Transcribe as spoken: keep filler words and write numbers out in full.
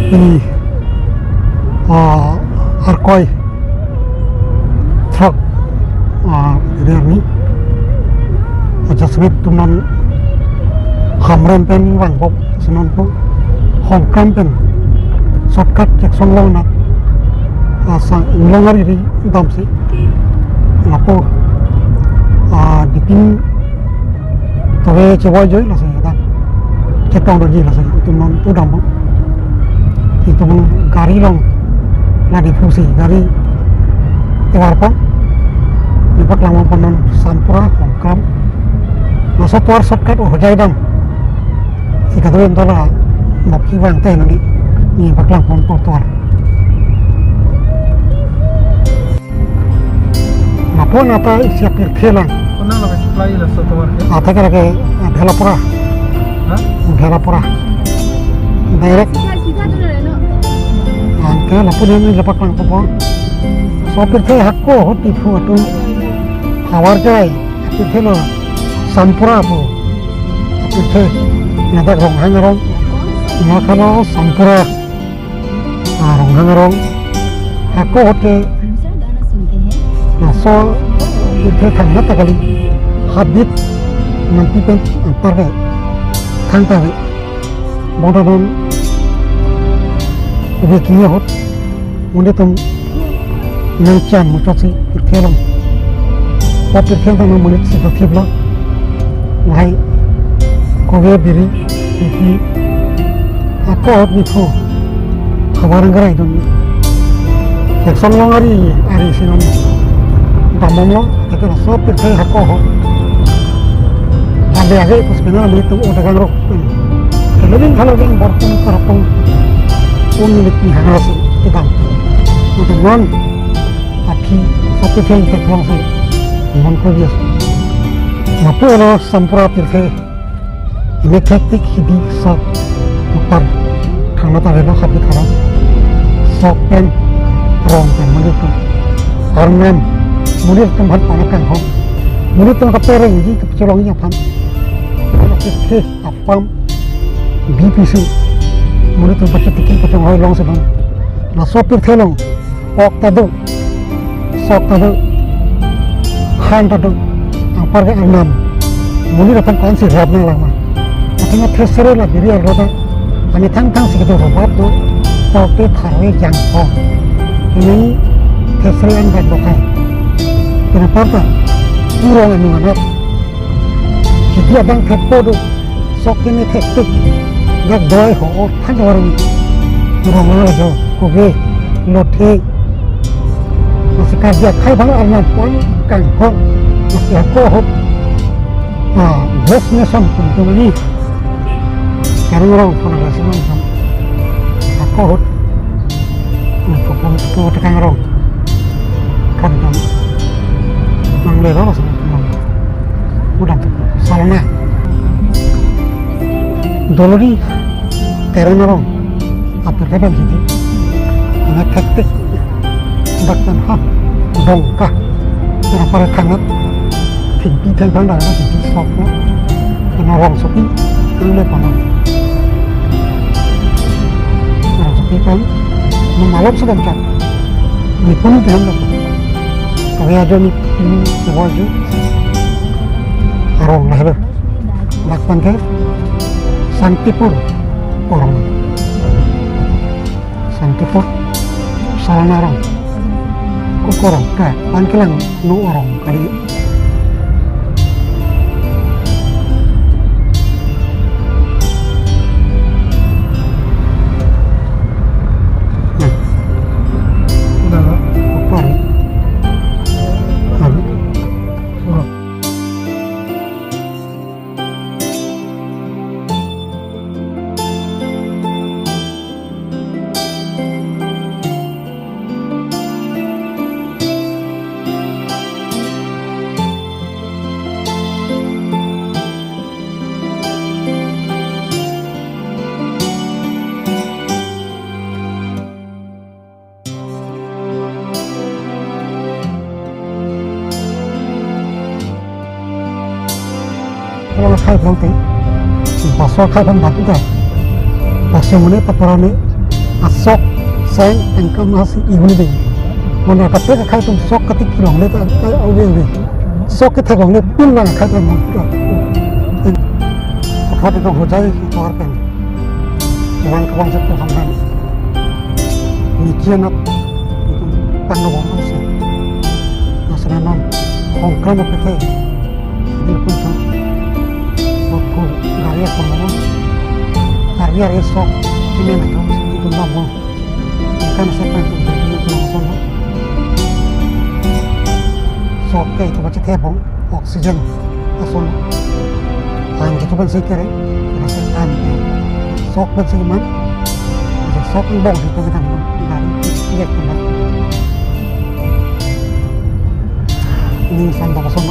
Pini, ah, Arkoi throk, ah, area arni, ah, Jasmine atum non Hamren pen vangpo, si non po Hongkram pen shortcut Jackson along nat, ah, sang inglong ari ri damsi, lapu, ah, Dipin tove chevoi joi lasi dak chetong doji lasi itum non pudam po. Itum gari along la Diphu si gari tovar po. Nepaklang pon non Sampura Hongkram. Laso tovar shortcut Hojai dam. Si kadokave tovar la nokji vang te nani. Nepaklang pon po tovar. Lapu nata isi apirthe lang. Konat lake supply laso tovar ke? Athe ke lake, eh, Bhelapura. Ha? Bhelapura. Direct. Anke lapu neli nepaklang po po. Laso apirthe hako ahut Diphu atum havar jai apirthe lo Sampura pu apirthe. Ladak Ronghang arong. Nangkelo Sampura. Ah, Ronghang arong. Hako ahut ke laso apirthe thangnat ta kali. Habit nanti pen anpar ke thangta ave. Bonta non ove kini ahut monit atum nangchan muchotsi pirthe along. Apirthe tang non monit si dothip lo. Lahai kove biri, ipi, hako ahut Diphu havar angrai dun. Jackson along ari, ari si non damom lo, tapi laso apirthe hako ahut. Ave ave pus pina ave tu udah gang rok. Kelebin kalau gang borpung terpung pun milik ni hangras itu bang. Untuk non aphi satu film teklong si non ko yes. Lapu lo Sampura apirthe. Ini hektik hidi sok upar thangnat avelo habit hara. Sok pen rong pen monit atum arnam, monit atum aphan panakanghon, monit atum kaperengji kapacholongji aphan. Apirthe apam B P C monit atum pachetiki pachonghoi long si bang. Laso apirthe along ok ta do, sok ta do, han ta do, anpar ke arnam monit aphan ko-an si rap nanglang ma. Athema thesere la biri arlo ta, amethang thang si kedo robot do, tok te tharve jangpo. Ini thesere an bat bokai. Kenapa ta? Urong anu anak. Jadi abang thepo do. Sok keme thektik. Dak doi ho or than orang. Rong lo jo. Kove. Lothe. Masih kerja kai bang arnam pon kang ho. Masih hako ahut. Ah, bos ne sam tum tum ni. Karung rong pon ada si man sam. Hako ahut. Nang pon pon tekang rong. Kan kan. Nang le rong sam tum. Udang tu Salona. Dolori Teron arong. Apirthe pen sidi. Ini hektik. Dak pen ha. Dongka. Ina pare thangnat. Thengpi thengphang dak pen sidi sok lo. Ina rongsopi. Kang le pano. Rongsopi pen. Malom sedang chat. Ini pun pen lo. Kami ada ni ini sewa ju. Arong lah lo. Dak pen ke Santipur korong. Santipur Salona arong. Ko korong ke pan kelang no arong kali. Nah. Udah lo. Ko korong. Aduh. Oh. Kalau khai pulang te, baso khai pun batu ta. Baso mune paparan ne, Asok seng engkam asi ihun dei. Mona kaprek akhei atum sok katik longle ta ta ave ave. Sok kethek longle pin lang akhei atum. Apot itum hojai ketor pen. Iwan kawang sek program han. Niki anak itum pangno bom si. Nasanan non hongkram apekhe. Ini pun tu. Waktu gari apa nama? Gari hari sok. Ini nak kamu sendiri pun bom. Kan saya kan tu jadi itu langsung. Sok ke itu baca tepung oksigen langsung. An gitu kan saya kira. Kira saya an. Sok kan saya man. Jadi sok yang bom itu kita dari injek kan. Ini sandal langsung.